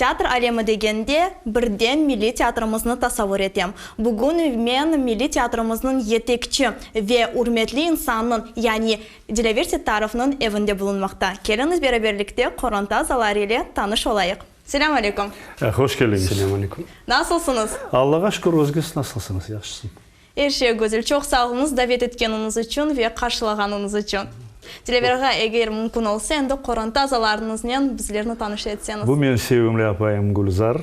Teatr alemi degende, birden milliy teatrımıznı tasavvur etem. Bugün men milliy teatrımıznıñ yetekçi ve ürmetli insanınıñ, yani Dilâver Settarovnıñ evinde bulunmaqta. Keliñiz beraberlikte qoranta azaları ile tanış olayıq. Selâm aleyküm. Hoş keldiñiz. Selâm aleyküm. Nasılsıñız? Allağa şükür, özüñiz nasılsıñız? Yahşısıñ. Er şey güzel. Çoq sağ oluñız davet etkeniñiz içün ve qarşılağanıñız içün. Dilâver ağa, eger mümkün olsa, endi qoranta azalarıñıznen bizlerni tanış etseñiz. Bu menim sevimli apayım Gülzar,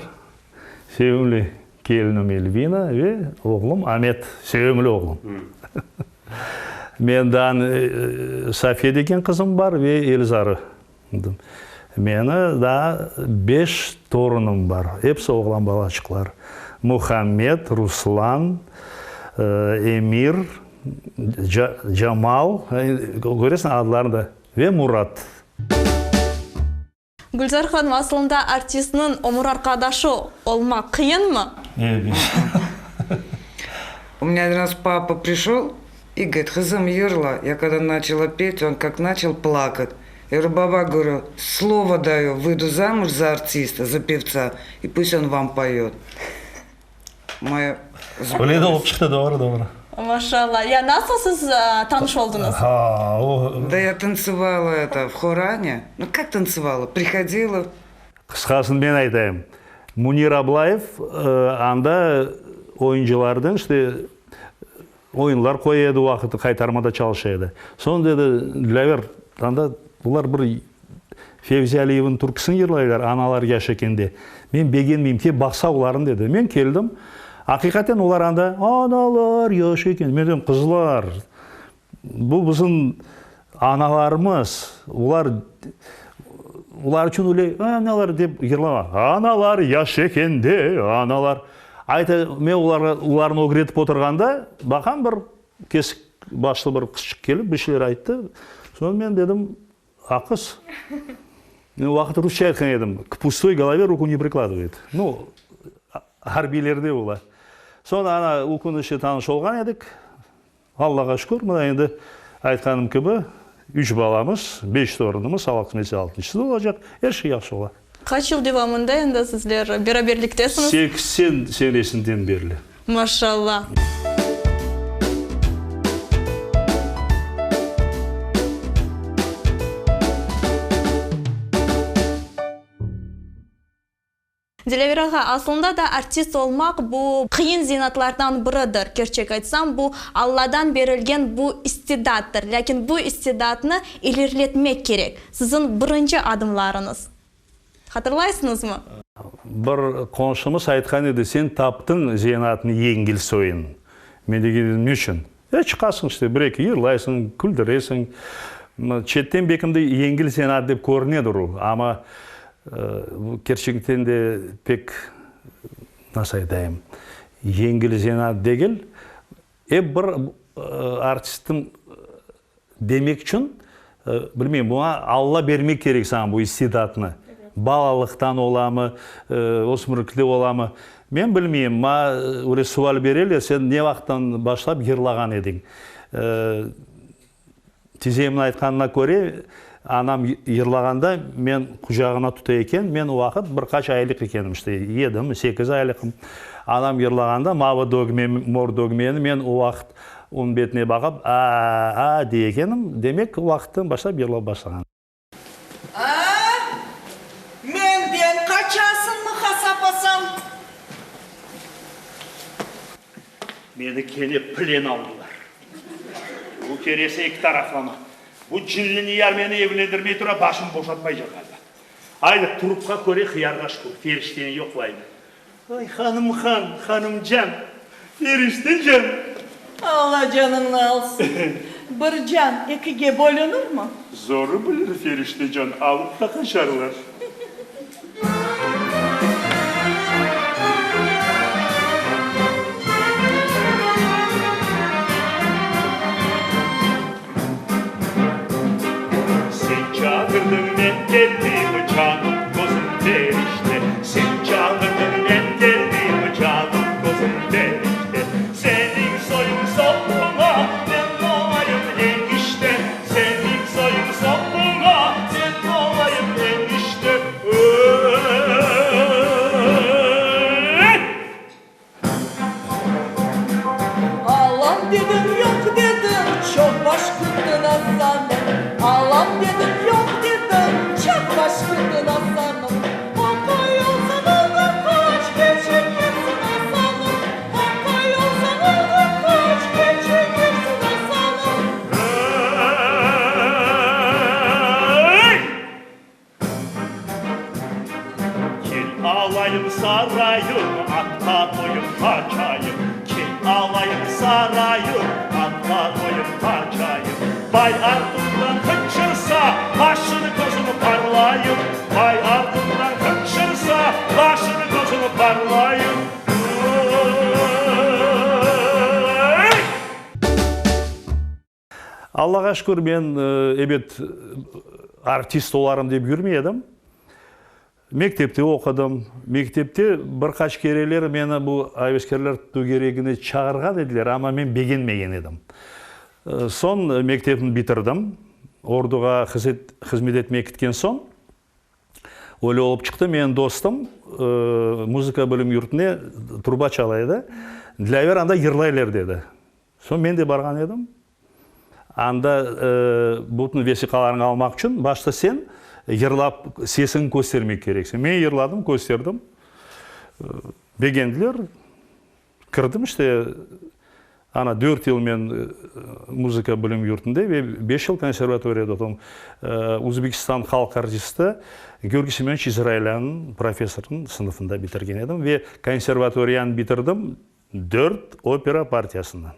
sevimli kelinim Elvina ve oğlum Amet, sevimli oğlum. Men daa Safiye degen qızım bar ve Elzarı. Meni daa beş torunım bar, episi oğlan balaçıqlar, Muhammed, Ruslan, Emir, Camal, köresiñ adlarını da, ve Murat. Gülzar hanım, asılında artistniñ ömür arqadaşı olmaq qıyınmı? Elbet. U menya odin raz papa prişol i govorit, qızım, yırla. Ya kogda načala pet, on kak načal plakat. Ya govorю, baba, govorю, slovo dayu, vıydu zamuj za artista, za pevtsa, i pust on vam poyot. Moya Öyle de olıp çıqtı, doğru, doğru. Maşallah. Ya nasıl siz tanış oldıñız? Ha, o. Da ya tantsevala eto, v horane. Nu, kak tantsevala, prihodila. Qısqasını men aytayım. Munir Ablayev anda oyuncılardan işte oyunlar qoya edi o vaqıt, qaytarmada çalışa edi. Soñ dedi, Dilâver, anda bular bir Fevzi Aliyevniñ türküsini yırlaylar, Analar yaş ekende. Men begenmeyim, kel baqsa olarnı, dedi. Men keldim. Aqiqaten olar anda Analar yaş ekende. Men dedim, qızlar, Bu bizim analarımız, olar, olar içün öyle analar dep yırlama. Analar yaş ekende, analar. Ayta, men olarğa, olarnı ögretip oturğanda, baqam bir kesik başlı bir qızçıq kelip bir şeyler ayttı. Soñ men dedim, aqız. Men o vaqıt rusça aytqan edim, k pustoy golove ruku ne prikladывают. Nu, arbiylerde ola. Soñ ana, o künü işte tanış olğan edik. Allağa şükür, mına endi aytqanım kibi, üç balamız, beş torunımız, Alla qısmet etse altınçısı da olacaq, er şey yahşı ola. Qaç yıl devamında endi sizler beraberliktesiñiz? 80 senesinden berli. Maşallah. Dilâver ağa, aslında da artist olmaq bu qıyın zenaatlardan biridir. Kerçek aytsam, bu Alladan berilgen bu istidattır. Lâkin bu istidatnı ileriletmek kerek. Siziñ birinci adımlarıñız. Hatırlaysıñızmı? Bir qonşumız aytqan edi, sen taptıñ zenaatnı yengil soyun. Men degen edim, niçün? E, çıqasıñ işte, bir-eki yırlaysıñ, küldüresiñ. Çetten bekim de yengil zenaat dep körünedir o, amma kerçekten de pek, nasıl aytayım, yengil zenaat degil. Ep bir artistim demek içün, bilmeyim, buña Alla bermek kerek saña bu istidatnı. Balalıqtan olamı, ösmürlikte olamı, men bilmeyim. Maña öyle sual bereler, sen ne vaqıttan başlap yırlağan ediñ? Tizemniñ aytqanına köre, anam yırlağanda men qucağına tuta eken, men o vaqıt bir qaç aylıq ekenim, işte, yedimi, sekiz aylıqım. Anam yırlağanda mavı dögme, mor dögmeni men o vaqıt onıñ betine baqıp, a-a-a dey ekenim. Demek, o vaqıttan başlap yırlap başlağan. A! Menden qaçasıñmı, Hasap Asan? Meni kene plen aldılar. Bu keresi eki taraflama. Bu cinli Niyar meni evlendirmey tura, başımı boşatmaycaq ğaliba. Aydı, turupqa köre hıyarğa şükür, ferişteni yoqlayım. Ay, hanımhan, hanımcan, feriştecan! Alla canıñnı alsın. Bir can ekige bölünirmi? Zoru bilir, feriştecan, alıp da qaçarlar. Sen çağırdıñ, men keldim, canım, közüm perişte. Sen çağırdıñ, men keldim, canım, közüm perişte. Seniñ soyuñ sopuña men olayım enişte. Seniñ soyuñ sopuña men olayım enişte. Atqa qoyıp qaçayım. Bay artından qıçırsa, Başını közüni parlayım. Bay artından qıçırsa, Başını közüni parlayım. Allağa şükür, men, ebet, artist olarım dep yürmey edim. Mektepte oqudım. Mektepte bir qaç kereler meni bu aveskerler tögeregine çağırğan ediler, amma men begenmegen edim. Soñ mektepni bitirdim. Orduğa hızmet etmege ketken soñ, öyle olıp çıqtı, menim dostum muzıka bilim yurtuna truba çala edi. Dilâver anda yırlaylar dedi. Soñ men de barğan edim. Anda bütün vesiqalarıñı almaq içün başta sen yırlap sesiñni köstermek kereksiñ. Men yırladım, kösterdim. Begendiler. Kirdim işte, ana dört yıl men muzıka bilim yurtunda ve beş yıl konservatoriyada oqudım. Uzbekistan halq artisti Georgiy Semyonoviç İsrailân professornıñ sınıfında bitirgen edim ve konservatoriyanı bitirdim Dört opera partiyasından.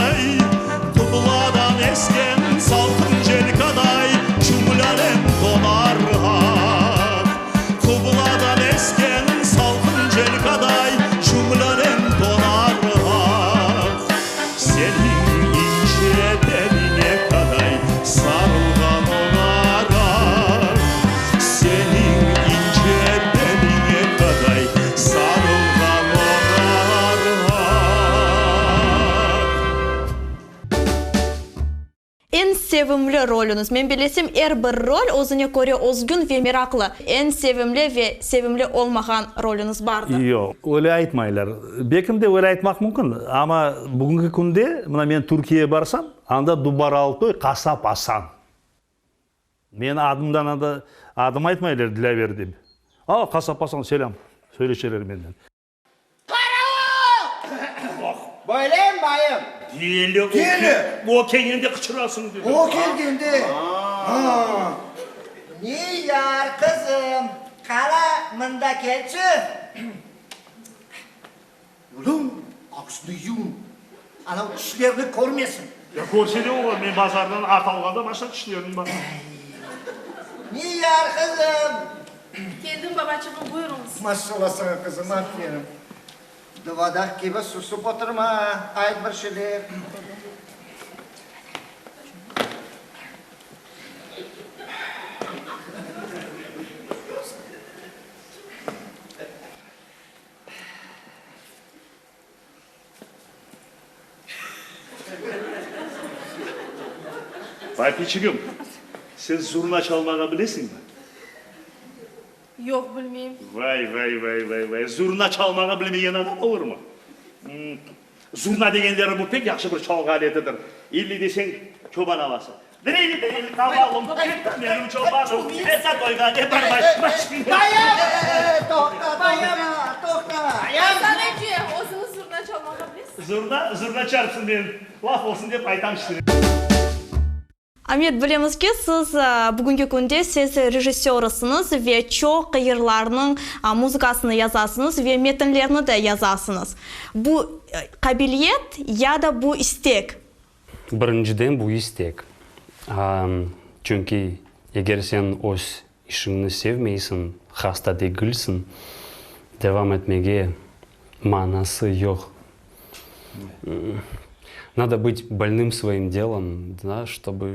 Ay, qubladan esken salqın cel qaday, Cümle-alem donar ah. Qubladan esken salqın cel qaday, Cümle-alem donar ah. Seniñ ince beliñe qaday sarılğan olaraq, Seniñ ince beliñe qaday sarılğan olaraq. Eñ sevimli rolüñiz? Men bilesem, er bir rol özüne köre özgün ve meraqlı. Eñ sevimli ve sevimli olmağan rolüñiz bardır? Yoq, öyle aytmaylar. Belkim de öyle aytmaq mümkün, amma bugünki künde, mına men Türkiyege barsam, anda Dubaralı toy Qasap Asan. Meni adımdan anda adım aytmaylar Dilâver dep. A, Qasap Asan, selâm, söyleşeler menden. Qaravul! Böylemi, bayım? Deli, Deli! O kelgende qıçırasıñ, dedi. O kelgende? Ha! Niyar, qızım, qara, mında kelçi. Oğlum, ağzını yum, anav tişlerini körmesin. Ya körse ne olar, men bazardan at alğanda başta tişlerini baqam. Niyar, qızım, Keldim, babaçığım, buyurıñız. Maşallah saña, qızım, aferin. Duvadaq kibi susıp oturma, ayt bir şeyler. Papiçigim, sen zurna çalmağa bilesiñmi? Yoq, bilmeyim. Vay, vay, vay, vay, vay, zurna çalmağa bilmegen adam olurmı? Zurna degenleri bu pek yahşı bir çalğı aletidir. İlli deseñ, çoban avası. Dirili, dirili, qavalım, etti menim çobanım, etti toyğa ne barmay, Bayım! Toqta, toqta, toqta! Asan emce, özüñiz zurna çalmağa bilesiñizmi? Zurna, zurna çarpsın men, laf olsun dep aytam işte. Amet, bilemiz ki, siz bugünki künde ses rejissörısıñız ve çoq yırlarnıñ muzıkasını yazasıñız ve metinlerni de yazasıñız. Bu qabiliyet ya da bu istek? Birinciden bu istek. Çünki eger sen öz işiñni sevmeysiñ, hasta degilsiñ, devam etmege manası yoq. Nado bıt bolnım svoim delom, da, ştobı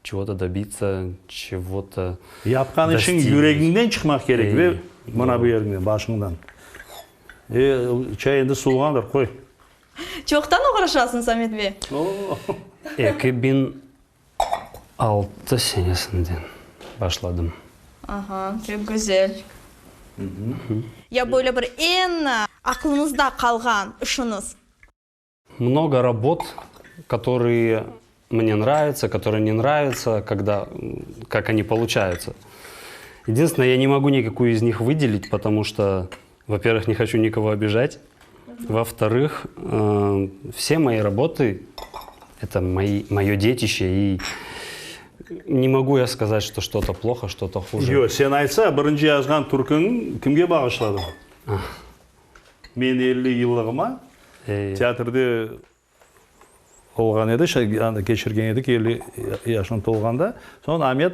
çego-to dobitsa, çego-to Yapqan işiñ yüregiñden çıqmaq kerek ve mına bu yeriñden, başıñdan. E, çay endi suvuğandır, qoy. Çoqtan oğraşasıñız, Amet bey? 2006 senesinden başladım. Aha, pek güzel. Ya böyle bir eñ aqlıñızda qalğan işiñiz? Mnogo rabot, kotorıye mne nravятся, kotorıye ne nravятся, kogda, kak oni poluçayutsa. Edinstvennoye, ya ne mogu nikakuyu iz nih vıdelit, potomu çto, vo-pervıh, ne hoçu nikogo obijat, vo-vtorıh, vse moi raboty, eto moi, moyo detişe i. Не могу я сказать, что что-то плохо, что-то хуже. Yoq, sen aytsa, birinci yazğan türküñ kimge bağışladıñ? Men 50 yıllığıma teatrde olğan edi, anda keçirgen edik 50 yaşım tolğanda. Soñ Amet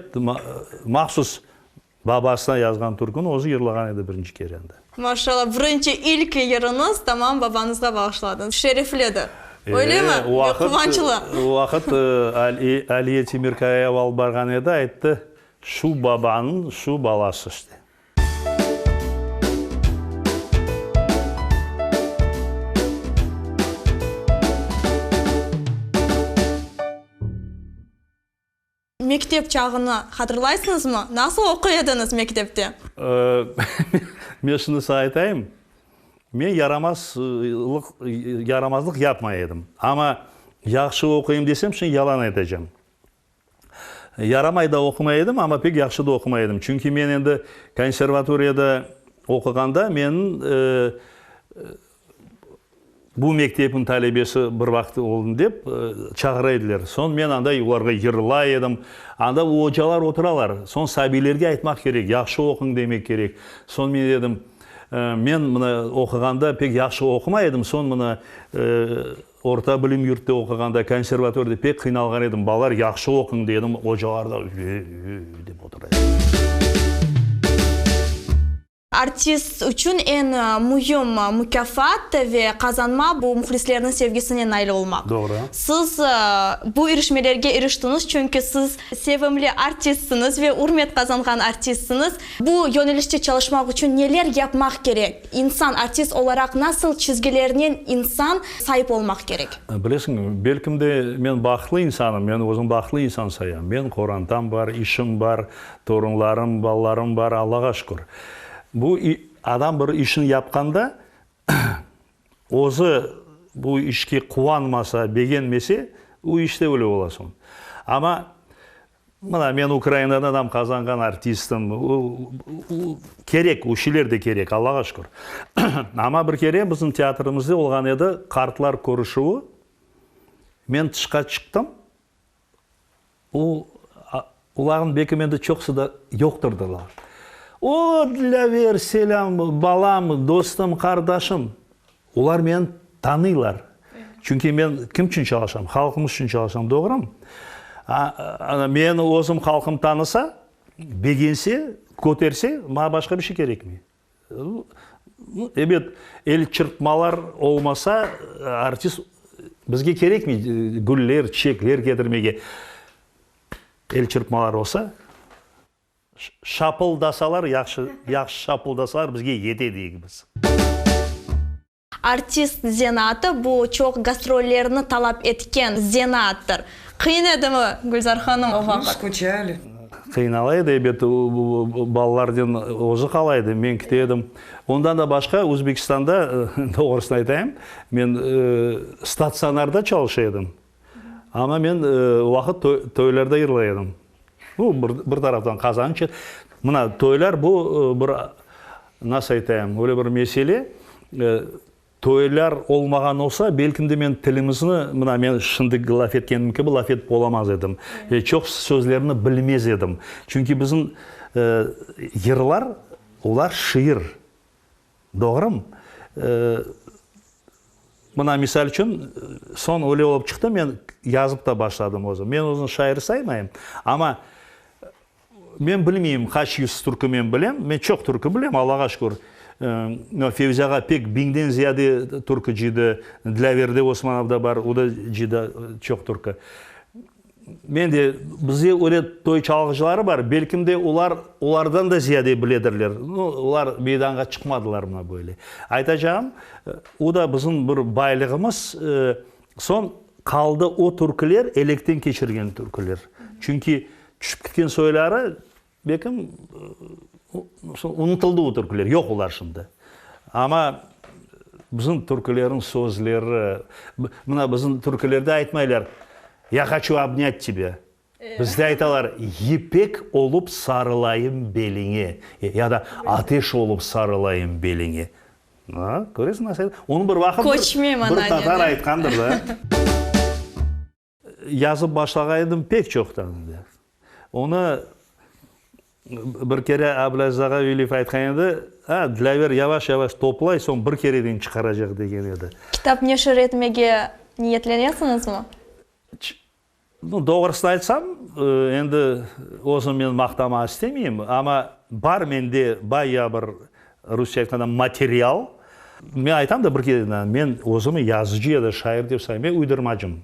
mahsus babasına yazğan türküni özü yırlağan edi birinci kere anda. Maşallah, birinci ilk yırıñız tamam babañızğa bağışladıñız. Şereflidir. Öylemi? Ve quvançlı. O vaqıt Aliye Temirkayeva alıp barğan edi, ayttı, şu babanıñ şu balası işte. Mektep çağını hatırlaysıñızmı? Nasıl oquy ediñiz mektepte? Men şunı saña aytayım, men yaramazlıq, yaramazlıq yapmay edim. Amma yahşı oquyım desem, şimdi yalan aytacağım. Yaramay da oqumay edim, amma pek yahşı da oqumay edim. Çünki men endi konservatoriyada oquğanda menim bu mektepniñ talebesi bir vaqıt oldım dep çağıra ediler. Soñ men anda olarğa yırlay edim. Anda ocalar oturalar. Soñ sabiylerge aytmaq kerek, yahşı oquñ demek kerek. Soñ men dedim, men mına oquğanda pek yahşı oqumay edim, soñ mına Orta bilim yurtta oquğanda, konservatoriyada pek qıynalğan edim. Balalar, yahşı oquñ, dedim, ocalar da ü-ü-ü dep otura edi. Artist içün eñ müim mukâfat ve qazanma, bu mühlislerniñ sevgisine nail olmaq. Doğru. Siz bu irişmelerge iriştiñiz, çünki siz sevimli artistsiñiz ve ürmet qazanğan artistsiñiz. Bu yönelişte çalışmaq içün neler yapmaq kerek? İnsan, artist olaraq nasıl çizgilernen insan saip olmaq kerek? Bilesiñmi, belkim de men bahtlı insanım, men özüm bahtlı insan sayam. Men qorantam bar, işim bar, torunlarım, balalarım bar, Allağa şükür. Bu adam bir işni yapqanda, özü bu işke quvanmasa, begenmese, o işte öyle ola soñ. Amma Mına, men Ukrainada nam qazanğan artistim. Kerek, o şeyler de kerek, Allağa şükür. Amma bir kere bizim teatrimizde olğan edi qartlar körüşüvi. Men tışqa çıqtım. O, olarnıñ belki mende çoqusı da yoqtırdılar. O, Dilâver, selâm, balam, dostum, qardaşım. Olar meni tanıylar. Çünki men kim içün çalışam? Halqımız içün çalışam, doğrumı? Meni özüm halqım tanısa, begense, köterse, maña başqa bir şey kerekmey. Ebet, el çırpmalar olmasa, artist bizge kerekmey güller, çiçekler ketirmege. El çırpmalar olsa. Şapıldasalar yahşı, yahşı şapıldasalar bizge yete deyik biz. Artist zenaatı bu çoq gastrollerni talap etken zenaattır. Qıyın edimi, Gülzar hanım, o vaqıt? Skuçali. Qıynala edi, ebet, balalarnen özü qala edi, men kite edim. Ondan da başqa, Özbekistanda, doğrusını aytayım, men statsionarda çalışa edim. Amma men o vaqıt toylarda yırlay edim. Bu, bir taraftan qazanç. Mına, toylar bu bir, nasıl aytayım, öyle bir mesele. Toylar olmağan olsa, belki de men tilimizni, mına men şimdi laf etkenim kibi laf etip olamaz edim. Ve çoq sözlerni bilmez edim. Çünki bizim yırlar, olar şiir. Doğrumı? Mına, misal içün, soñ öyle olıp çıqtı, men yazıp da başladım özüm. Men özümni şair saymayım, amma men bilmeyim, qaç yüz türkü men bilem. Men çoq türkü bilem, Allağa şükür. Fevzi ağa pek biñden ziyade türkü cıydı. Dilâver de Osmanov da bar, o da cıydı çoq türkü. Men de, bizde öyle toy çalğıcıları bar, belkim de olar olardan da ziyade biledirler. No, olar meydanğa çıqmadılar mına böyle. Aytacağım, o da bizim bir baylığımız. Soñ qaldı o türküler, elekten keçirgen türküler. Çünki tüşüp ketken soyları, belkim, unutıldı o türküler, yoq olar şimdi. Amma bizim türkülerniñ sözleri, mına bizim türkülerde aytmaylar, Ya haçu obnât tebâ. Bizde aytalar, Yipek olup sarılayım beliñe, ya da Ateş olup sarılayım beliñe. A, köresiñ nasıl ayta. Onı bir vaqıt bir tatar aytqandır da. Yazıp başlağan edim pek çoqtan. Onı bir kere Ablâziz ağa Veliyev aytqan edi, A, Dilâver yavaş-yavaş toplay, soñ bir kereden çıqaracaq degen edi. Kitap neşir etmege niyetlenesiñizmi? Nu, doğrusını aytsam, endi özüm men maqtamağa istemeyim, amma bar mende bayağı bir, rusça aytqanda, material. Men aytam da bir kere, men özümi yazıcı ya da şair dep saymay, men uydurmacım.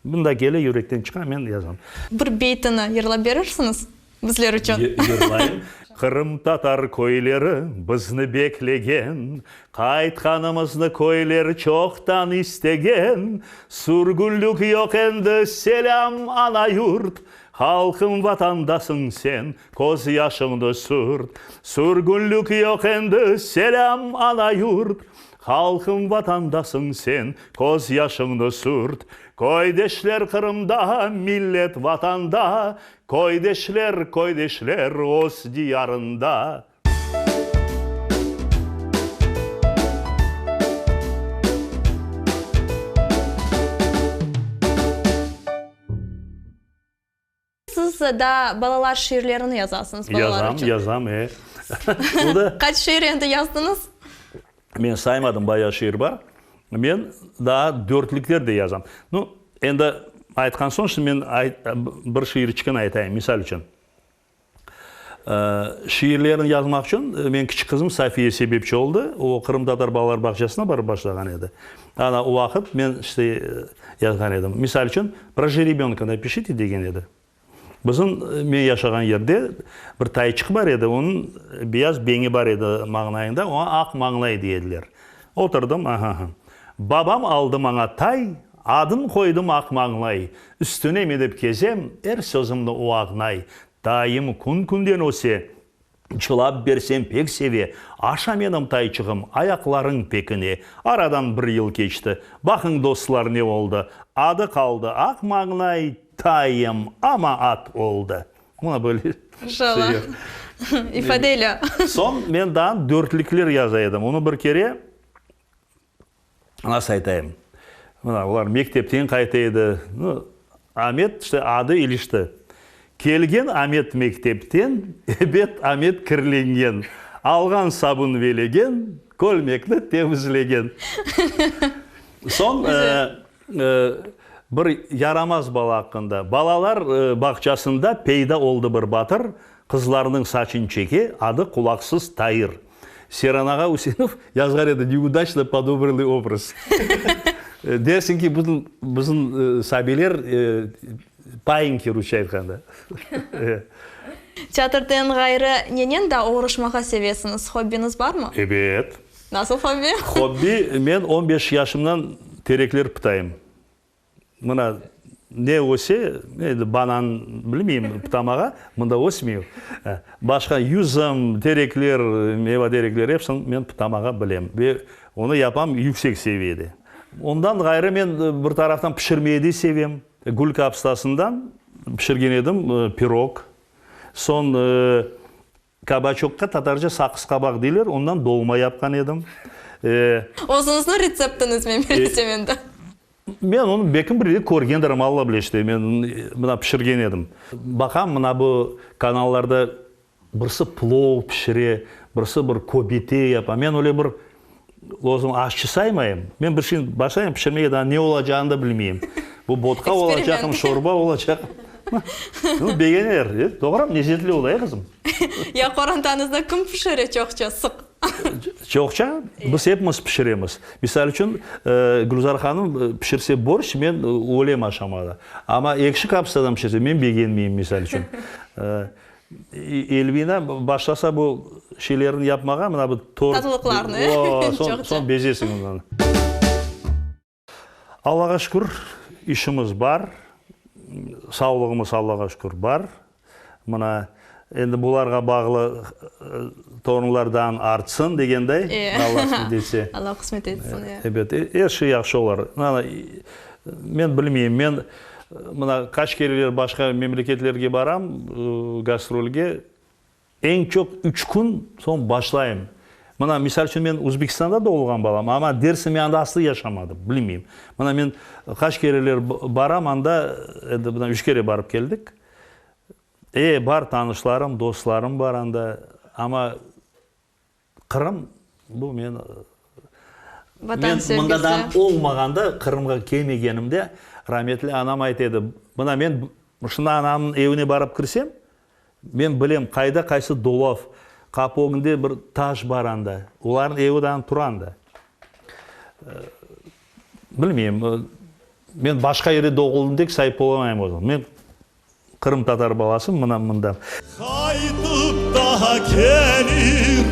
Mında kele, yürekten çıqa, men yazam. Bir beytini yırlap berirsiñiz bizler içün? Yırlayım. Qırımtatar köyleri bizni beklegen, Qaytqanımıznı köyler çoqtan istegen. Sürgünlik yoq endi, selâm, ana yurt, Halqım, vatandasıñ sen, köz yaşıñnı sürt. Sürgünlik yoq endi, selâm, ana yurt, Halqım, vatandasıñ sen, köz yaşıñnı sürt. Köydeşler Qırımda, millet Vatanda, Köydeşler, köydeşler öz diyarında. Siz daa balalar şiirlerini yazasıñız, balalar Yazam, içün. yazam, e. Bu da. Qaç şiir endi yazdıñız? Men saymadım, bayağı şiir bar. Men daa dörtlükler de yazam. Nu, endi aytqan soñ, şimdi men bir şiirçikini aytayım, misal içün. Şiirlerini yazmaq içün menim kiçik qızım Safiye sebepçi oldı. O, qırımtatar balalar bağçasına barıp başlağan edi. Ana, o vaqıt men işte yazğan edim. Misal içün, Pro jerebönka napişite degen edi. Bizim, men yaşağan yerde bir tayçıq bar edi, onıñ beyaz beñi bar edi mañlayında, oña aq mañlay dey ediler. Oturdım, aha-ha. Babam aldı maña tay, adın qoydım aq mañlay. Üstüne minip kezem, er sözümni o ağnay. Tayım kün-künden öse, Cılap bersem pek seve, Aşa menim tayçığım, ayaqlarıñ pekine. Aradan bir yıl keçti, baqıñ dostlar ne oldı, Adı qaldı aq mañlay, tayım ama at oldı. Mına böyle Maşallah. şiir. İfadeli. Soñ men daa dörtlikler yaza edim. Onı bir kere Nasıl aytayım, mına, olar mektepten qayta edi. Nu, Amet, işte, adı ilişti. Kelgen Amet mektepten, ebet, Amet kirlengen. Alğan sabun velegen, kölmekni temizlegen. Soñ, bir yaramaz bala aqqında. Balalar bağçasında peyda oldı bir batır, qızlarnıñ saçın çeke, adı qulaqsız Tair. Seyran ağa Üsenov yazğan edi, Neudaçno podobranный obraz. Dersiñ ki, bütün bizim sabiyler painki, rusça aytqanda. Teatrden ğayrı nenen daa oğraşmağa sevesiñiz? Hobbiñiz barmı? Ebet. Nasıl hobbi? Hobbi, men on beş yaşımdan terekler pıtayım. Mına, ne öse, endi banan bilmeyim pıtamağa, mında ösmey o. Başqa yüzüm, terekler, meyva terekleri episini men pıtamağa bilem ve onı yapam yüksek seviyede. Ondan ğayrı men bir taraftan pişirmeyi de sevem. Gül kapstasından pişirgen edim pirog. Soñ Kabaçokqa tatarca saqız qabaq deyler, ondan dolma yapqan edim. Özüñizniñ retseptiñiz men bilsem endi. Men onı belkim bir yerde körgendirim, Alla bile işte, men mına pişirgen edim. Baqam, mına bu kanallarda birisi plov pişire, birisi bir köbete yapa. Men öyle bir özüm aşçı saymayım. Men bir şeyni başlayım pişirmege, daa ne olacağını da bilmeyim. Bu botqa olacaqmı, şorba olacaqmı. Nu, begeneler. Doğru, lezetli ola, e, qızım? Ya qorantañızda kim pişire çoqça, sıq? Çoqça? Biz epimiz pişiremiz. Misal içün, Gülzar hanım pişirse borşç, men ölem aşamada. Amma ekşi kapıstadan pişirse, men begenmeyim, misal içün. Elvina başlasa bu şeylerni yapmağa, mına bu tort. Tatlılıqlarnı, çoqça. Soñ bezesiñ ondan. Allağa şükür, işimiz bar, sağlığımız Allağa şükür bar. Mına, endi bularğa bağlı torunlardan artsın degenday, Alla qısmet etse. Alla qısmet etsin, e. Ebet, er şey yahşı olar. Men bilmeyim, men mına qaç kereler başqa memleketlerge baram gastrolge, Eñ çoq üç kün soñ başlayım. Mına, misal içün, men Özbekistanda doğulğan balam, amma dersiñ men anda aslı yaşamadım, bilmeyim. Mına, men qaç kereler baram anda, endi mına üç kere barıp keldik. E, bar tanışlarım, dostlarım bar anda, amma Qırım, bu men, Vatan men sevgisi. mındadan olmağanda, Qırımğa kelmegenimde, rametli anam ayta edi, mına men şunda anamnıñ evine barıp kirsem, men bilem, qayda qaysı dolaf, qapı ögünde bir taş bar anda, olarnıñ evi daa tura anda. Bilmeyim, men başqa yerde doğuldım dek sayıp olamayım özüm. Men Qırımtatar balası mına mında. Qaytıp da kelir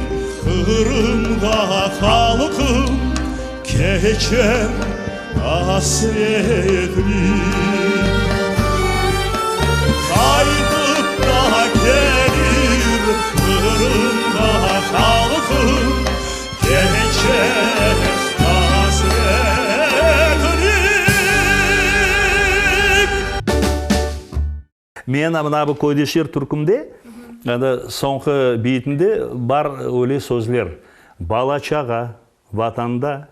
Qırımğa halqım, Keçer asretlik. Qaytıp da kelir Qırımğa halqım, Keçer asretlik. Men mına bu Köydeşler türkümde, endi soñki beyitinde bar öyle sözler, Bala-çağa Vatanda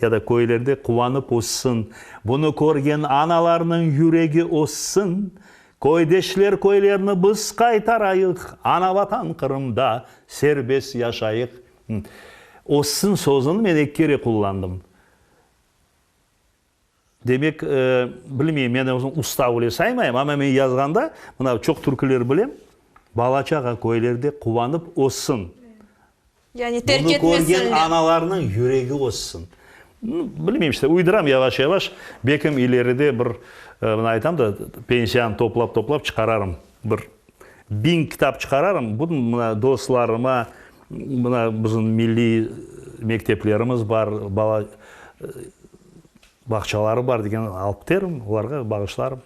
ya da köylerde quvanıp össin, Bunı körgen analarnıñ yüregi össin, Köydeşler köylerni biz qaytarayıq, Ana-Vatan Qırımda serbest yaşayıq. Össin sözüni men eki kere qullandım. Demek, bilmeyim, men özüm usta öyle saymayım, amma men yazğanda, mına çoq türküler bilem, bala-çağa köylerde quvanıp össin. Yani terk Bunı körgen etmesinler. analarnıñ yüregi össin. Bilmeyim işte, uyduram yavaş-yavaş, belkim ileride bir, mına aytam da, pensiyanı toplap-toplap çıqararım bir 1000 kitap çıqararım, bütün mına dostlarıma, mına bizim milliy mekteplerimiz bar, bala bağçaları bar degen alıp kiterim, olarğa bağışlarım.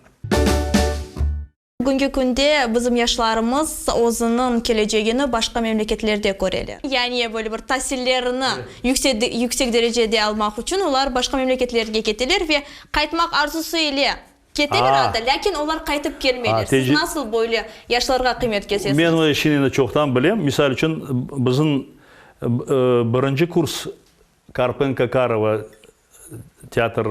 Bugünki künde bizim yaşlarımız özüniñ kelecegini başqa memleketlerde köreler. Yani böyle bir tasillerini yüksek derecede almaq içün olar başqa memleketlerge keteler ve qaytmaq arzusı ile keteler atta, lâkin olar qaytıp kelmeyler. Siz nasıl böyle yaşlarğa qıymet kesesiñiz? Men o işni endi çoqtan bilem. Misal içün, bizim birinci kurs Karpenko-Karova teatr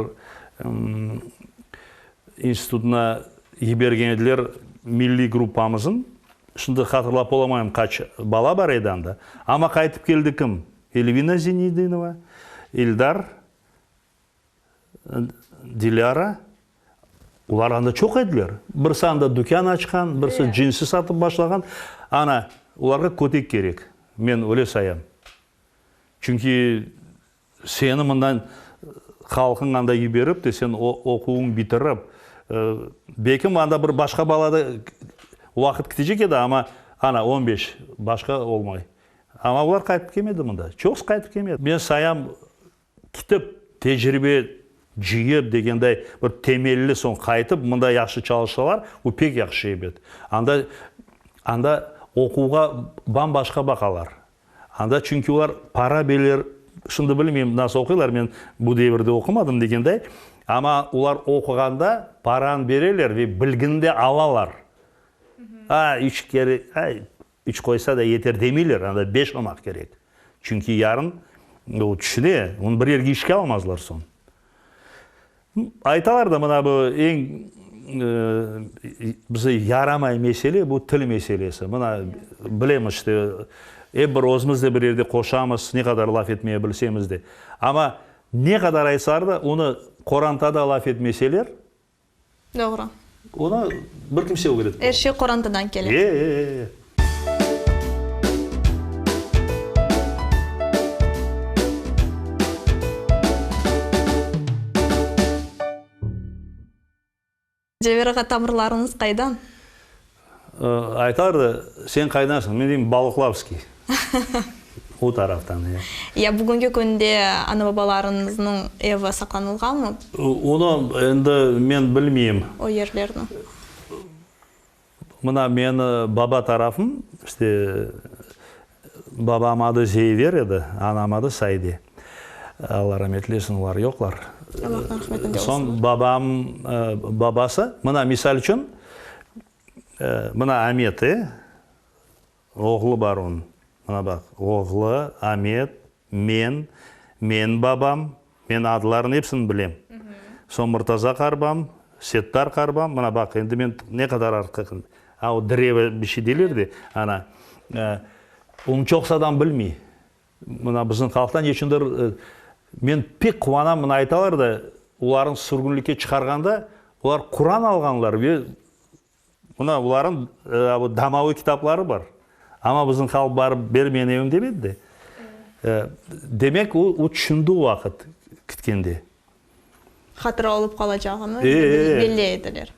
institutına yibergen ediler milliy gruppamıznı. Şimdi hatırlap olamayım qaç bala bar edi anda. Amma qaytıp keldi kim? Elvina Zinedinova, İldar, Dilâra. Olar anda çoq ediler. Birisi anda dükân açqan, birisi cinsi satıp başlağan. Ana, olarğa kötek kerek. Men öyle sayam. Çünki seni mından halqıñ anda yiberip de, sen oquvıñ bitirip, belkim anda bir başqa bala da vaqıt ketecek edi, amma ana, on beş, başqa olmay. Amma olar qaytıp kelmedi mında. Çoqusı qaytıp kelmedi. Men sayam, ketip, tecribe cıyıp degenday bir temelli soñ qaytıp, mında yahşı çalışsalar, bu pek yahşı ebet. Anda, anda oquvğa bam-başqa baqalar. Anda çünki olar para beler, şimdi bilmeyim nasıl oquylar, men bu devirde oqumadım degenday, amma olar oquğanda paranı bereler ve bilgini de alalar. A, üç kere, ay, üç qoysa da yeter demeyler, anda beş olmaq kerek. Çünki yarın o tüşüne, onı bir yerge işke almazlar soñ. Aytalar da, mına bu eñ bize yaramay mesele, bu til meselesi. Mına bilemiz işte, ep bir özümiz de bir yerde qoşamız, ne qadar laf etmeye bilsemiz de. Amma ne qadar aytsalar da, onı qorantada laf etmeseler, Doğru. Onı bir kimse ögretip Er şey qorantadan kele. E, e, e. Cever ağa, tamırlarıñız qaydan? Aytalar da, sen qaydansıñ? Men deyim, Balıqlavskiy. O taraftan, e. Ya bugünki künde ana-babalarıñıznıñ evi saqlanılğanmı? Onı endi men bilmeyim. O yerlerni. Mına meni baba tarafım, işte, babam adı Zeyver edi, anam adı Sayde. Alla rahmet eylesin, olar yoqlar. Allah'nıñ rahmetinde olsunlar. Soñ babam babası, mına misal içün, mına Amet, e, oğlu bar onıñ. Mına baq, oğlu, Amet, men, men babam, men adlarını episini bilem. Soñ Murtaza qarbam, Settar qarbam, mına baq, endi men ne qadar artqa. A o drevo bir şey deyler de, ana. Onı çoqusı adam bilmey. Mına bizim halqta ne içündir men pek quvanam, mına aytalar da, olarnı sürgünlikke çıqarğanda olar Quran alğanlar ve mına olarnıñ domovoy kitapları bar. Amma bizim halq barıp ber menim evim demedi de. Demek o, o tüşündi o vaqıt kitkende. Hatıra olıp qalacağını belli ediler.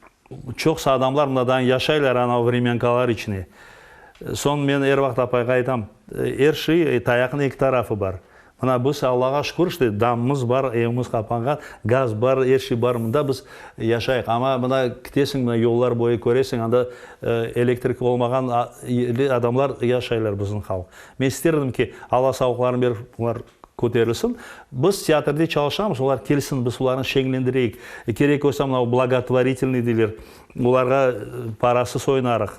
Çoqsa adamlar mınadan yaşaylar ana vremenkalar içine. Soñ men er vaqıt apayğa aytam, er şey tayaqnıñ eki tarafı bar. Mına biz Allağa şükür işte damımız bar, evimiz qapanğan, gaz bar, er şey bar, mında biz yaşayıq. Amma mına kitesiñ, mına yollar boyu köresiñ, anda elektrik olmağan adamlar yaşaylar bizim halq. Men isterdim ki, Alla sağlıqlarını berip, olar Köterilsin. Biz teatrde çalışamız, olar kelsin, biz olarnı şeñlendireyik. Kerek olsa, mına blagotvoritelnıy deyler, olarğa parasız oynarıq.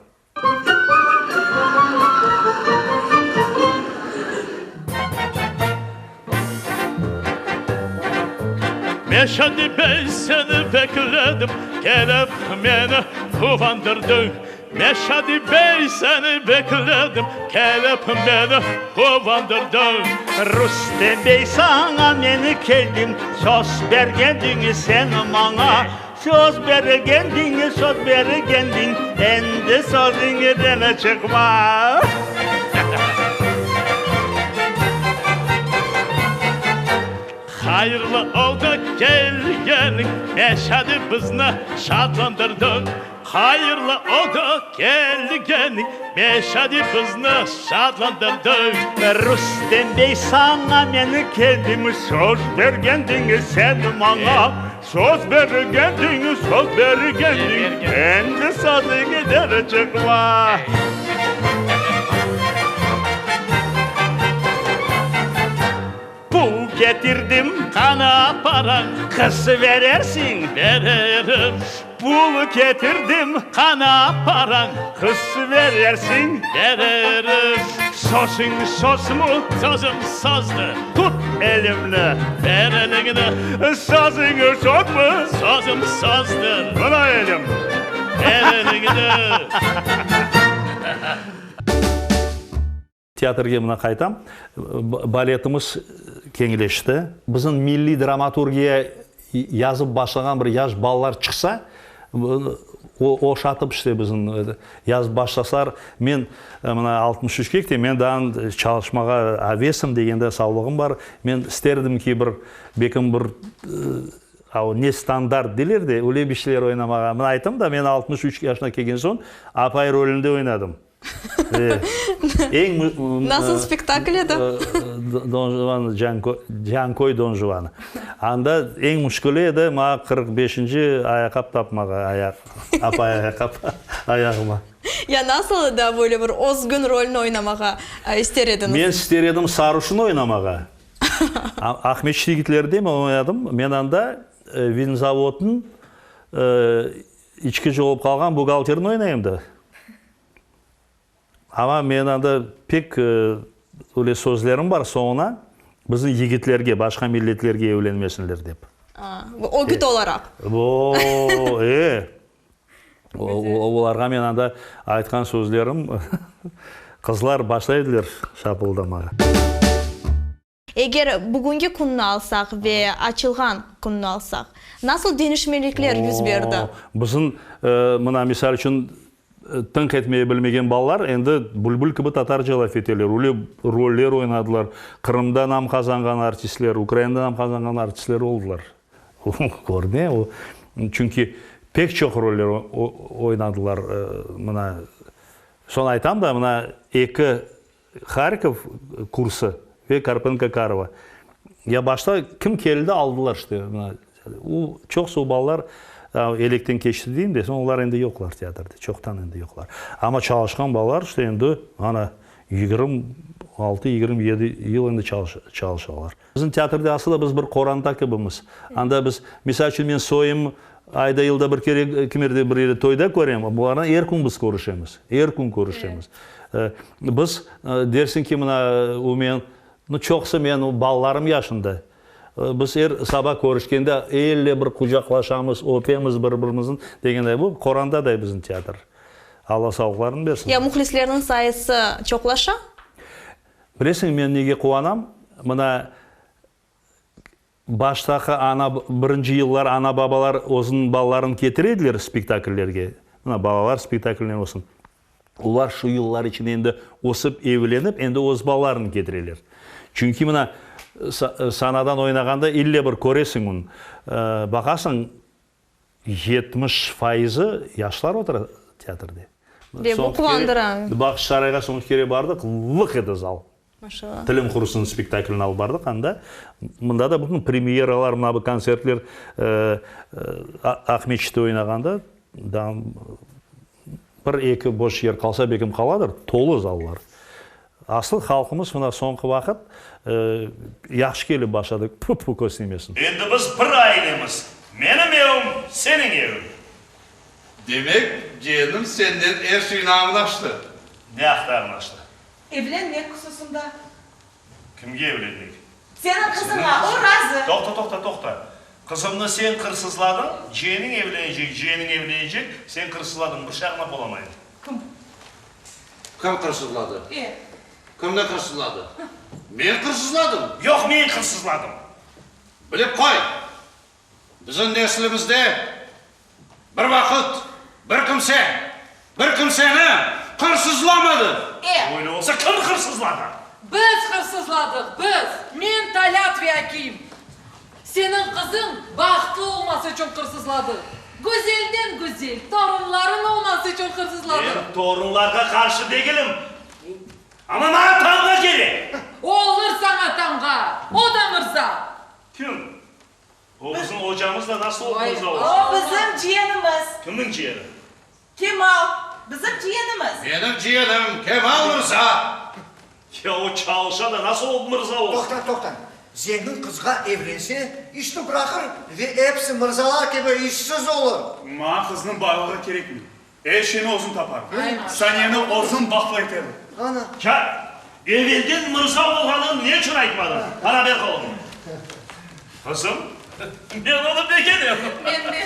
Meşadi bey seni bekledim, kelip meni quvandırdıñ. Meşadi bey seni bekledim, kelip meni quvandırdıñ. Rustem bey saña men keldim, söz bergendiñ sen maña, Söz bergendiñ, söz bergendiñ, endi sözüñden çıqma. Hayırlı oldı kelgeniñ, Meşadi bizni şadlandırdıñ. Hayırlı oldı kelgeniñ, Meşadi bizni şadlandırdıñ. Rustem bey, saña men keldim, Söz bergendiñ sen maña, Söz bergendiñ, söz bergendiñ, Endi sözüñden çıqma. Pul ketirdim. Qana parañ? Qız berersiñ? Bererim. Pul ketirdim. Qana parañ? Qız berersiñ? Bererim. Sözüñ sözmü? Sözüm sözdir. Tut elimni. Ber eliñni. Sözüñ sözmü? Sözüm sözdir. Mına elim. Ber eliñni. Teatrge mına qaytam. Baletimiz keñleşti. Bizim milliy dramaturgiya yazıp başlağan bir yaş balalar çıqsa, oşatıp işte bizim yazıp başlasalar, men mına 63-ke ketem, men daa çalışmağa avesim degende savlığım bar. Men isterdim ki, bir bekim bir nestandart deyler de, öyle bir şeyler oynamağa. Mına ayttım da, men 63 yaşına kelgen soñ apay rolünde oynadım. Eñ Nasıl spektakl edi? Don Juan, Canköy Don Juanı. Anda eñ müşküli edi maña 45-nci ayaqap tapmağa, ayaq, apay ayaqap ayağıma. Ya nasıl da böyle bir özgün rolni oynamağa ister ediñiz? Men ister edim Saruşnı oynamağa. Aqmescit yigitleride men oynadım. Men anda vinzavodnıñ İçkici olıp qalğan buhgalterni oynayım da. Amma men anda pek öyle sözlerim bar soñuna, bizim yigitlerge, başqa milletlerge evlenmesinler dep. Bu ögüt olaraq. O, e. Olarğa men anda aytqan sözlerim, qızlar başlay ediler şapıldamağa. Eger bugünki künni alsaq ve açılğan künni alsaq, nasıl deñişmelikler yüz berdi? Bizim, mına, misal içün, tınq etmeye bilmegen balalar endi bülbül kibi tatarca laf eteler, öyle roller oynadılar, Qırımda nam qazanğan artistler, Ukrainada nam qazanğan artistler oldılar. Körüne o, çünki pek çoq roller oynadılar, mına, soñ aytam da, mına, eki Harkov kursı ve Karpenko-Karova. Ya başta kim keldi, aldılar işte. O, çoqusı o balalar elekten keçti deyim de, soñ olar endi yoqlar teatrde, çoqtan endi yoqlar. Amma çalışqan balalar işte endi ana 26, 27 yıl endi çalışalar. Bizim teatrde asıl da biz bir qoranta kibimiz. Anda biz, misal içün, men soyum ayda, yılda bir kere kimerde bir yerde toyda körem, bularnen er kün biz körüşemiz, er kün körüşemiz. Biz, dersiñ ki, mına, o men, nu, çoqusı menim balalarım yaşında. Biz er saba körüşkende elle bir qucaqlaşamız, öpemiz bir-birimizni degenday. Bu qorantaday bizim teatr. Alla sağlıqlarını bersin. Ya mühlislerniñ sayısı çoqlaşa? Bilesiñ, men nege quvanam? Mına, baştaqı ana, birinci yıllar ana-babalar özüniñ balalarını ketire ediler spektakllerge, mına, balalar spektakline olsun. Olar şu yıllar içinde endi ösip, evlenip, endi öz balalarını ketireler. Çünki mına, sanadan oynağanda ille bir köresiñ onı. Baqasıñ, 70 fayızı yaşlar otura teatrde. Ve bu quvandıra. Bağçasarayğa soñki kere bardıq, lıq edi zal. Maşallah. Tilim qurusın spektaklini alıp bardıq anda. Mında da bütün premyeralar, mına bu kontsertler Aqmescitte oynağanda daa bir-eki boş yer qalsa, belkim qaladır, tolu zallar. Asıl halqımız mına soñki vaqıt yahşı kelip başladı, tfu-tfu köz tiymesin. Endi biz bir ailemiz. Menim evim, seniñ eviñ. Demek, cienim senden er şeyni añlaştı. Ne aqta añlaştı? Evlenmek hususında. Kimge evlenmek? Seniñ qızıña, o razı. Toqta, toqta, toqta. Qızımnı sen qırsızladıñ, ciyeniñ evlenecek, ciyeniñ evlenecek, sen qırsızladıñ, bir şey añlap olamayım. Kim? Kim qırsızladı? E. Kimni qırsızladı? Men qırsızladım? Yoq, men qırsızladım. Bilip qoy, bizim neslimizde bir vaqıt bir kimse bir kimseni qırsızlamadı. E. Öyle olsa, kim qırsızladı? Biz qırsızladıq, biz! Men Talât ve Akim. Seniñ qızıñ bahtlı olması içün qırsızladı. Güzelden güzel torunlarıñ olması içün qırsızladı. Men torunlarğa qarşı degilim, amma maña tamğa kerek. Olur saña tamğa, o da mırza. Kim? O bizim ocamız da nasıl o mırza olsun? O bizim ciyenimiz. Kimniñ ciyeni? Kemal, bizim ciyenimiz. Menim ciyenim Kemal mırza. Ya o çalışa da nasıl o mırza olsun? Toqta, toqta. Zengin qızğa evlense, işni bıraqır ve episi mırzalar kibi işsiz olur. Maña qıznıñ baylığı kerekmey. Er şeyni özüm taparım. Saniyeni özüm bahtlı eterim. Ana. Ya evelden mırza olğanını ne içün aytmadıñ? Para ber qoluma. Qızım, men onı begenem. Men de.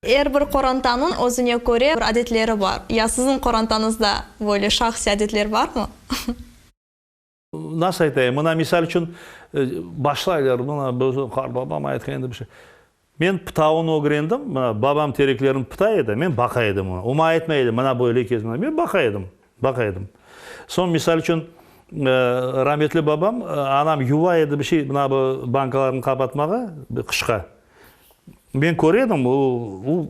Er bir qorantanıñ özüne köre bir adetleri bar. Ya siziñ qorantañızda böyle şahsiy adetler barmı? Nasıl aytayım, mına, misal içün, başlaylar, mına, bizim qartbabam aytqan edi bir şey. Men pıtavını ögrendim, mına, babam tereklerni pıtay edi, men baqa edim oña. O maña aytmay edi, mına böyle kes, mına, men baqa edim, baqa edim. Soñ, misal içün, rametli babam, anam yuva edi bir şey, mına bu bankalarnı qapatmağa, qışqa. Men köre edim, o, o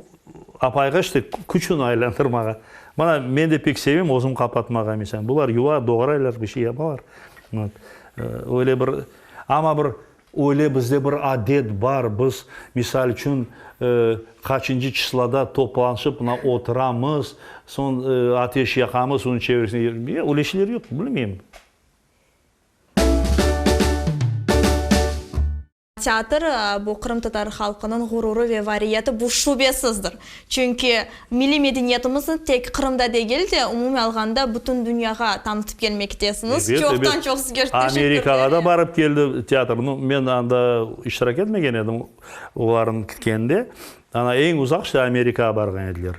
apayğa işte küçüni aylandırmağa. Mana, men de pek sevem özüm qapatmağa, meselâ. Bular yuva, doğraylar, bir şey yapalar. Vot. Öyle bir, amma bir öyle bizde bir adet bar, biz, misal içün, qaçıncı çısloda toplanışıp, mına, oturamız, soñ ateş yaqamız, onıñ çevresinde, öyle şeyler yoq, bilmeyim. Teatr, bu qırımtatar halqınıñ ğururı ve variyeti, bu şübesizdir. Çünki milliy medeniyetimizni tek Qırımda degil de, umumiy alğanda bütün dünyağa tanıtıp kelmektesiñiz. Ebet, ebet. Çoqtan-çoq sizge teşekkürler. Amerikağa da barıp keldi teatr. Nu, men anda iştirak etmegen edim olarnıñ ketkeninde. Ana, eñ uzaq işte Amerikağa barğan ediler.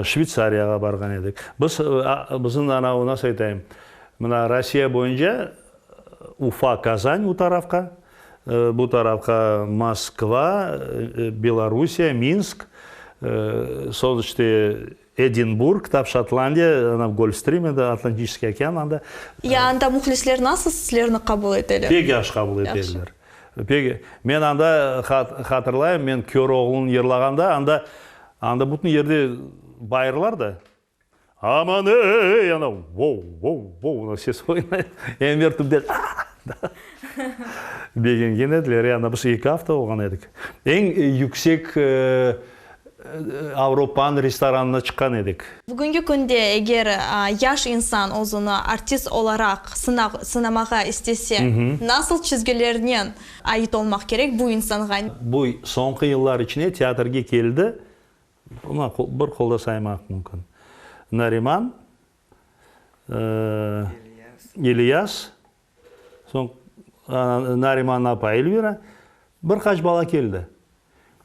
Şveytsariyağa barğan edik. Biz, bizim ana, nasıl aytayım, mına Rossiya boyunca Ufa, Kazan u tarafqa, Bu tarafqa Moskva, Belorusiya, Minsk, soñ işte Edinburg, tap Şotlandiya, ana Golfstrim endi, Atlantiçeskiy okean anda. Ya anda mühlisler nasıl sizlerni qabul eteler? Pek yahşı qabul eteler. Pek. Men anda hatırlayım, men Köroğlunı yırlağanda, anda, anda bütün yerde bayırlar da. Aman ey, ana, vov, vov, vov, ses oynay. Enver tübden ah! Begengen ediler. Yani biz eki afta olğan edik. Eñ yüksek Avropanıñ restoranına çıqqan edik. Bugünki künde eger yaş insan özüni artist olaraq sınamağa istese, nasıl çizgilernen ait olmaq kerek bu insanğa? Bu soñki yıllar içinde teatrge keldi Bunı bir qolda saymaq mümkün. Nariman, İlyas. Soñ Narimannıñ apayı Elvira, bir qaç bala keldi.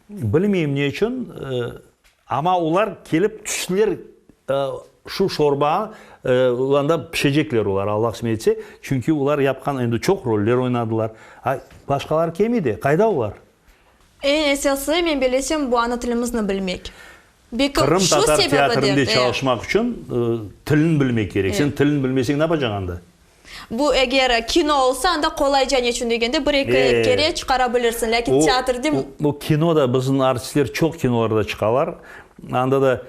Bilmeyim ne içün, amma olar kelip tüştiler şu şorba, anda pişecekler olar, Allah qısmet etse, çünki olar yapqan endi çoq roller oynadılar. A, başqaları kelmey de, qayda olar? Eñ esası, men bellesem, bu ana tilimizni bilmek. Belki şu Qırımtatar sebebiden, teatrinde e. çalışmaq içün tilni bilmek kerek. Sen tilni bilmeseñ, ne yapacañ anda? Bu eger kino olsa, anda qolayca, neçün degende, bir-eki kere çıqara bilirsiñ, lâkin teatrde. O kinoda bizim artistler çoq kinolarda çıqalar. Anda da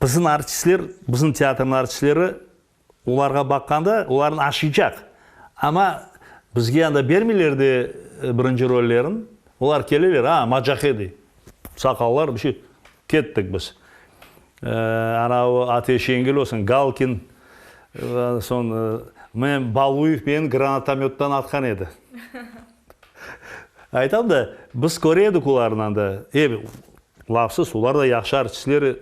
bizim artistler, bizim teatrniñ artistleri olarğa baqqanda, olarnı aşıycaq. Amma bizge anda bermeyler de birinci rollerin. Olar keleler, a, Macahedi, saqallar, bir şey, kettik biz. Anavı Ateş Yengil olsun, Galkin, soñ men Baluyev meni granatomöttan atqan edi. Aytam da, biz köre edik olarnı anda. E, lafsız, olar da yahşı artistler,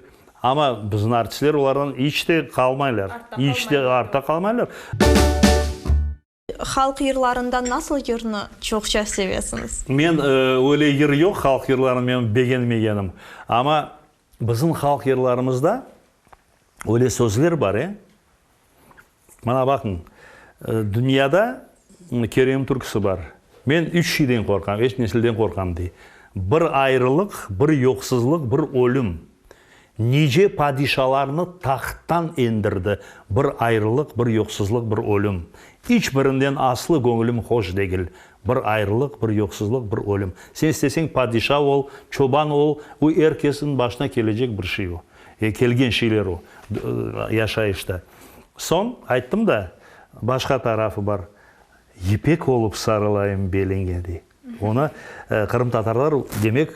amma bizim artistler olardan iç te qalmaylar, iç te artta qalmaylar. Halq yırlarından nasıl yırnı çoqça sevesiñiz? Men, öyle yır yoq halq yırlarını menim begenmegenim. Amma bizim halq yırlarımızda öyle sözler bar, e. Mana baqıñ, dünyada Kerem türküsi bar. Men üç şeyden qorqam, üç nesilden qorqam, dey. Bir ayrılıq, bir yoqsuzlıq, bir ölüm. Nice padişalarnı tahttan endirdi bir ayrılıq, bir yoqsuzlıq, bir ölüm. İç birinden aslı göñlüm hoş degil, bir ayrılıq, bir yoqsuzlıq, bir ölüm. Sen isteseñ padişa ol, çoban ol, bu er kesniñ başına kelecek bir şey o. Kelgen şeyler o, yaşayışta. Soñ, ayttım da, başqa tarafı bar, yipek olıp sarılayım beliñe, dey. Onı qırımtatarlar, demek,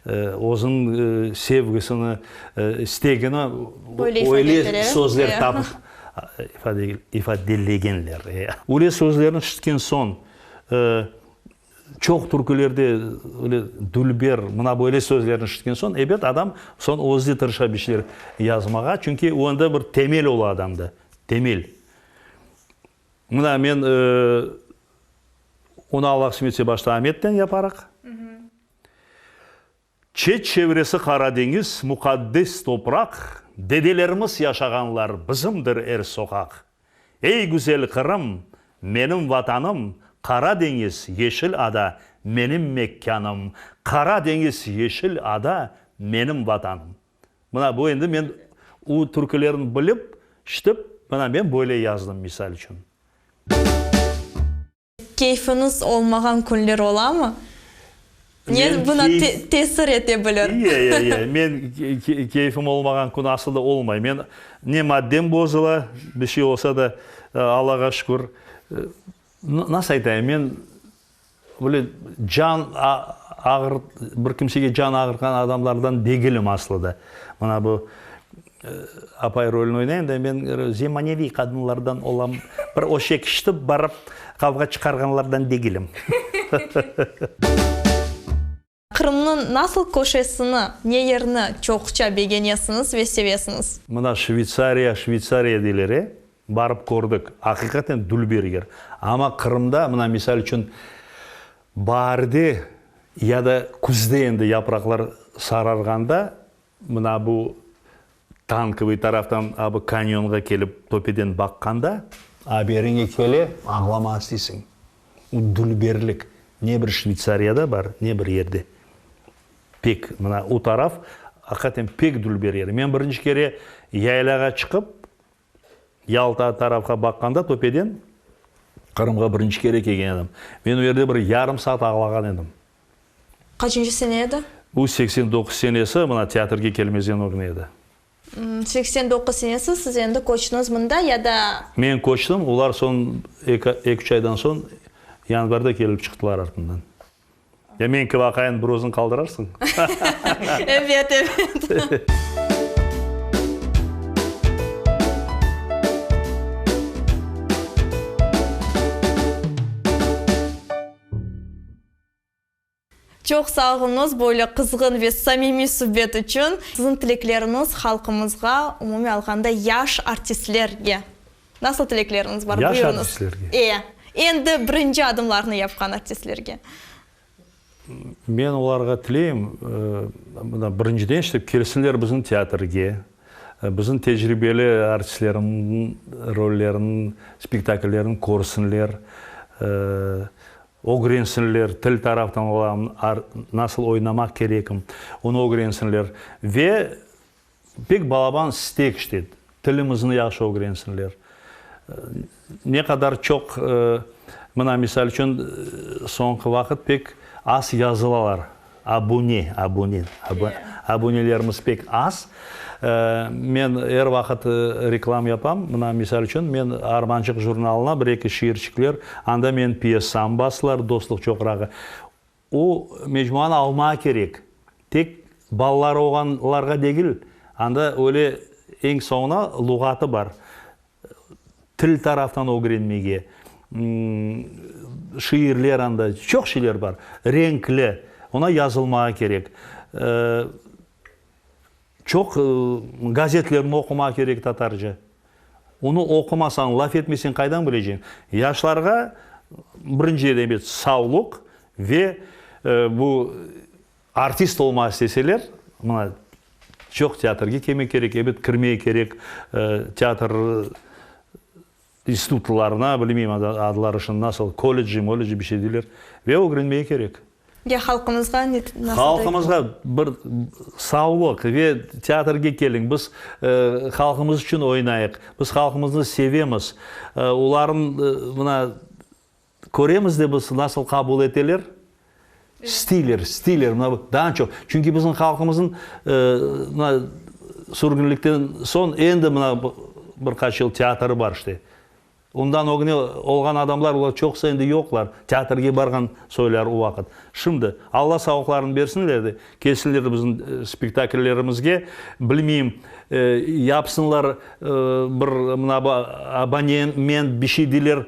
Özüniñ sevgisini, istegini öyle sözler tapıp ifadelegenler. Öyle sözlerni işitken soñ, çoq türkülerde öyle dülber, mına böyle sözlerni işitken soñ, ebet, adam soñ özü de tırışa bir şeyler yazmağa, çünki onda bir temel ola adamda, temel. Mına men onı Allah qısmet etse başta Ametten yaparıq. Çet-çevresi Qara deñiz, muqaddes topraq, Dedelerimiz yaşağanlar, bizimdir er soqaq. Ey, güzel Qırım, menim Vatanım, Qara deñiz, yeşil ada, menim mekânım, Qara deñiz, yeşil ada, menim Vatanım. Mına bu endi men u türkülerini bilip, işitip, mına men böyle yazdım, misal içün. Keyfiñiz olmağan künler olamı? Ne buna tesir ete bilir? Ye, ye, ye. Men keyfim olmağan kün asıl da olmay. Men ne maddem bozula, bir şey olsa da, Allağa şükür. Nasıl aytayım, men böyle can ağır, bir kimsege can ağırtqan adamlardan degilim aslı da. Mına bu Apay rolüni oynayım da, men zemaneviy qadınlardan olam, bir öşek işitip barıp qavğa çıqarğanlardan degilim. Qırımnıñ nasıl köşesini, ne yerini çoqça begenesiñiz ve sevesiñiz? Mına Şveytsariya, Şveytsariya deyler, e? Barıp kördik. Aqiqaten dülber yer. Amma Qırımda, mına misal içün, baarde ya da küzde endi yapraqlar sararğanda, Mına bu Tankovıy taraftan a bu kanyonğa kelip töpeden baqqanda. Haberiñe kele, añlama isteysiñ. O dülberlik ne bir Şveytsariyada bar, ne bir yerde. Pek, mına o taraf aqiqaten pek dülber yer. Men birinci kere yaylağa çıqıp, Yalta tarafqa baqqanda töpeden, Qırımğa birinci kere kelgen edim. Men o yerde bir yarım saat ağlağan edim. Qaçıncı sene edi? Bu 89 senesi, mına teatrge kelmezden ögüne edi. 89 senesi siz endi köçtüñiz mında ya da? Men köçtim, olar soñ eki-üç aydan soñ yanvarda kelip çıqtılar artından. Ya men kibi aqayını bir özüñ qaldırarsıñ? Evet, evet. Çoq sağ oluñız böyle qızğın ve samimiy subet içün. Siziñ tilekleriñiz halqımızğa, umumiy alğanda yaş artistlerge. Nasıl tilekleriñiz bar? Yaş Buyurıñız. artistlerge? E. Endi birinci adımlarını yapqan artistlerge. Men olarğa tileyim, mına, birinciden, işte, kelsinler bizim teatrge, bizim tecribeli artistlerimniñ rollerini, spektakllerini körsinler, ögrensinler, til taraftan olar nasıl oynamaq kerekim, onı ögrensinler. Ve Pek balaban istek işte, tilimizni yahşı ögrensinler. Ne qadar çoq, mına, misal içün, soñki vaqıt pek az yazılalar, abune, abune, abunelerimiz pek az. Men er vaqıt reklam yapam, mına, misal içün, men Armançıq jurnalına bir-eki şiirçikler, anda menim pyesam basılar, Dostluq çoqrağı. O mecmuanı almağa kerek. Tek balaları olğanlarğa degil, anda öyle eñ soñuna luğatı bar. Til taraftan ögrenmege, şiirler anda, çoq şeyler bar. Renkli, oña yazılmağa kerek. Çoq gazetlerni oqumaq kerek tatarca. Onı oqumasañ, laf etmeseñ qaydan bileceñ? Yaşlarğa birinci elbet savluq ve bu artist olmağa isteseler, mına çoq teatrge kelmek kerek, ebet kirmege kerek teatr institutlarına, bilmeyim adları şimdi nasıl, kolledji, molledji bir şey deyler, ve ögrenmege kerek. Ya halqımızğa ne nasıl Halqımızğa bir savlıq ve teatrge keliñ, biz halqımız içün oynayıq, biz halqımıznı sevemiz, olarnıñ mına köremiz de biz nasıl qabul eteler, isteyler, isteyler, mına daa çoq, çünki bizim halqımıznıñ mına sürgünlikten soñ endi mına bir qaç yıl teatri bar işte. Ondan ögüne olğan adamlar, olar çoqusı endi yoqlar, teatrge barğan soylar o vaqıt. Şimdi, Alla sağlıqlarını bersinler de, kelsinler bizim spektakllerimizge, bilmeyim, yapsınlar bir mına bu abonement bir şey deyler,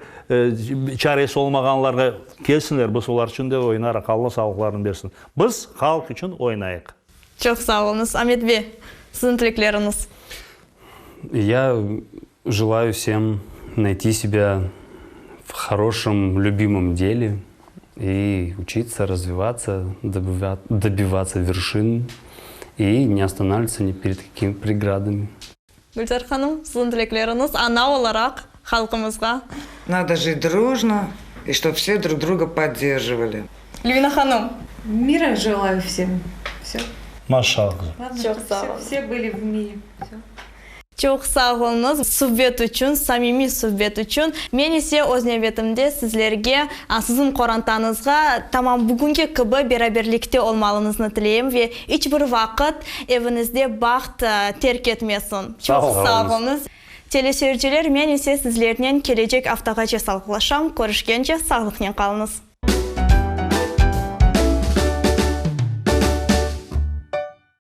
çaresi olmağanlarğa, kelsinler, biz olar içün de oynarıq, Alla sağlıqlarını bersin. Biz halq içün oynayıq. Çoq sağ oluñız, Amet bey, siziñ tilekleriñiz. Ya Желаю всем найти себя в хорошем, любимом деле и учиться, развиваться, добиваться вершин и не останавливаться ни перед какими преградами. Gülzar hanım, siziñ tilekleriñiz ana olaraq halqımızğa. Надо жить дружно и чтоб все друг друга поддерживали. Lvina hanım. Мира желаю всем. Всё. Maşallah. Çoq sağ oluñ. Все были в мире. Всё. Çoq sağ oluñız subet içün, samimiy subet içün. Men ise öz nevbetimde sizlerge, siziñ qorantañızğa tamam bugünki kibi beraberlikte olmalıñıznı tileyim ve iç bir vaqıt eviñizde baht terk etmesin. Çoq sağ oluñız. Teleseyirciler, men ise sizlernen kelecek aftağace sağlıqlaşam. Körüşkence sağlıqnen qalıñız.